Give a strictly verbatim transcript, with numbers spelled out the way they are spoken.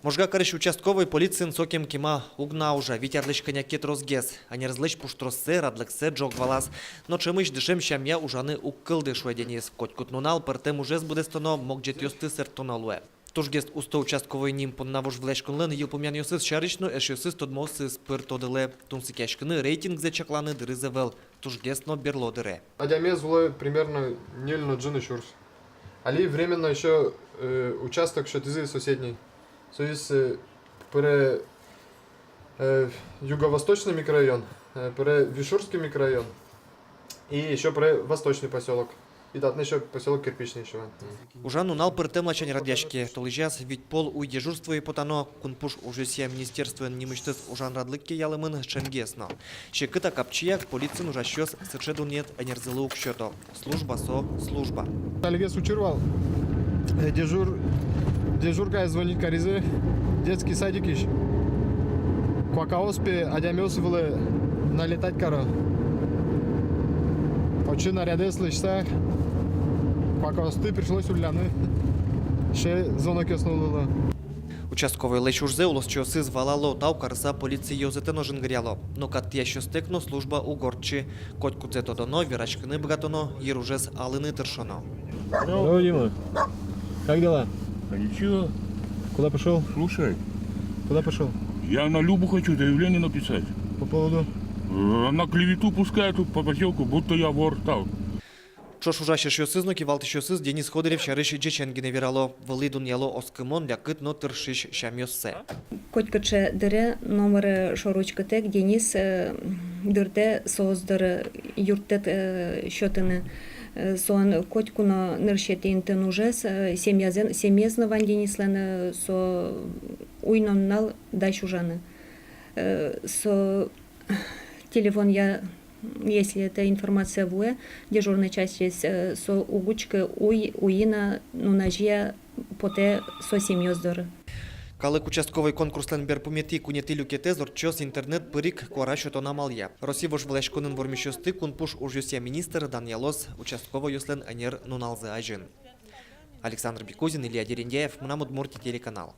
Можга карысь участковой полициын сокем кема уг на ужа, вить арлэсь кӧня ке тросгес. Ӧнерзылэсь пуштроссэ, радлыксэ ӝог валаз. Но ӵемысь дышем сямъя ужаны уг кылды, шуэ Денис. Котькуд нунал пӧртэм ужез быдэстоно, могӟетъёсты сэрттоно луэ. Тужгес усто участковой ним понна вожвылъяськонлэн йылпумъянъёсыз сярысь но эшъёсыз, тодмоосыз пыр тодылэ. Тунсыкъяськыны, рейтингзэ чакланы дырыз ӧвӧл. Тужгес но берло дыре. Адямиез улэ примерно ньыль но ӝыны сюрс. Али временно ещё, э, участок сётӥзы соседний. Соиз, э, пыре, э, юго-восточный микрорайон, э, пыре Вишурский микрорайон и ещё пыре Восточный посёлок. И татын ещё посёлок Кирпичный ещё вань. Ужан нунал пӧртэм ласянь радъяське. Толэзяз вить пол уй дежурствое потано. Кунпуш ужъёсъя министерствоен нимысьтыз ужан радлык ке ялэмын, ӵемгес но. Секыт-а, капчи-а, полициын ужасьёс сыӵе дунъет ӧнерзылы уг сёто. Служба со служба. Талигес учыр вал. Э, дежур-, дежуркае звонить каризы детский садикысь. Куакаос пе адямиос вылэ налетать каро. Отчы нарядэс лэсьтыса, куакаосты пришлось улляны. Сыӵе звонокъёс но луыло. Участковойлэсь ужзэ улосчиосыз валало, тау карыса полици ёзэтэ но жингыръяло. Но кат тӥясьёстэк но служба уг ортчы. Котькудзэ тодоно, вераськыны быгатоно, йыружез алыны тыршоно. Здорово, Дима. Как дела? А ничего. Куда пошёл? Слушай. Куда пошёл? Я на Любу хочу заявление написать. По поводу? Э, она клевету пускает тут по посёлку, будто я вор стал. Ӵош ужась эшъёсыз но кивалтӥсьёсыз Денис Ходырев сярысь ӟечен гинэ верало. Вылӥ дунъяло оскымон, лякыт но тыршись сямъёссэ. Котькыӵе дыре номыр шоры учкытэк Денис, э, дыртэ соос доры, юрттэ, э, сётыны. Э, солэн котьку но нырысетӥ интыын ужез, э, семьязэ, семьяез но вань Денислэн, э, со уй но нунал дась ужаны. Э, со телефонъя, если эта информация вуэ, дежурной частьысь, э, со уг учкы уй, уйин-а, нуназея потэ со семьяос доры. Калык участковой конкурслэн берпуметӥ, куинетӥ люкетэз ортчоз интернет пыр ик куара сётон амалъя. Россия вожвылъяськонын вормисьёсты Кунпуш ужъёсъя министр данъялоз участковойёслэн ӧнер нуналзы азьын. Александр Бекузин, Илья Дерендяев, «Мынам Удмуртие» телеканал.